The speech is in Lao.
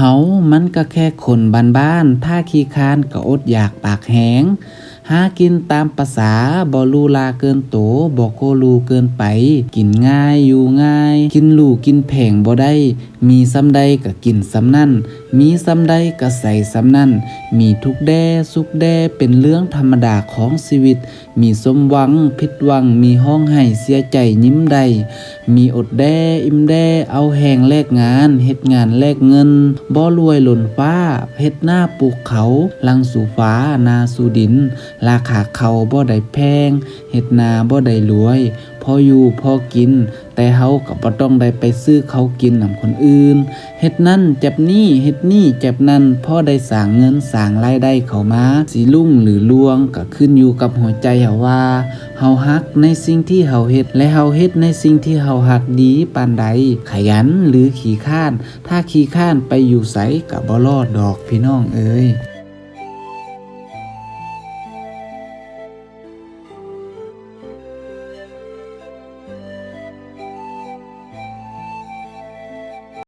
ເຮົາມັນກໍແຄ່ຄົນບ້ານໆ ຖ້າຂີ້ຄ້ານກໍອົດຢາກປາກແຫ້ງ ຫາກິນຕາມປະສາ ບໍ່ຫຼູຫຼາເກີນໂຕ ບໍ່ໂກຫຼູເກີນໄປ ກິນງ່າຍຢູ່ງ່າຍ ກິນຫຼູກິນແພງບໍ່ໄດ້ ມີສ່ຳໃດກໍກິນສ່ຳນັ້ນ ມີສ່ຳໃດກໍໃສ່ສ່ຳນັ້ນ ມີທຸກແດ່ສຸກແດ່ ເປັນເລື່ອງທຳມະດາຂອງຊີວິດ ມີສົມຫວັງ ຜິດຫວັງ ມີຮ້ອງໄຫ້ເສຍໃຈຍິ້ມໄດ້ ມີອົດແດ່ ອີ່ມແດ່ ເອົາແຮງແລກງານ ເຮັດງານແລກເງິນ ບໍ່ລວຍລົ້ນຟ້າ ເຮັດນາປູກເຂົ້າ ຫຼັງສູ່ຟ້າ ໜ້າສູ່ດິນ ລາຄາເຂົ້າບໍ່ໄດ້ແພງ ເຮັດນາບໍ່ໄດ້ລວຍ ພໍຢູ່ພໍກິນ ແຕ່ເຮົາກໍບໍ່ຕ້ອງໄດ້ໄປຊື້ເຂົ້າກິນນຳຄົນອື່ນ ເຮັດນັ້ນຈັບນີ້ ເຮັດນີ້ຈັບນັ້ນ ພໍໄດ້ສ້າງເງິນສ້າງລາຍໄດ້ເຂົ້າມາ ຊິລຸ້ງຫຼືລ່ວງ ກໍຂຶ້ນຢູ່ກັບຫົວໃຈເຮົາວ່າ ເຮົາຮັກໃນສິ່ງທີ່ເຮົາເຮັດ ແລະ ເຮົາເຮັດໃນສິ່ງທີ່ເຮົາຮັກດີປານໃດ ຂະຫຍັນ ຫຼື ຂີ້ຄ້ານ ຖ້າຂີ້ຄ້ານໄປຢູ່ໃສກໍບໍ່ລອດດອກ ພີ່ນ້ອງເອີຍ.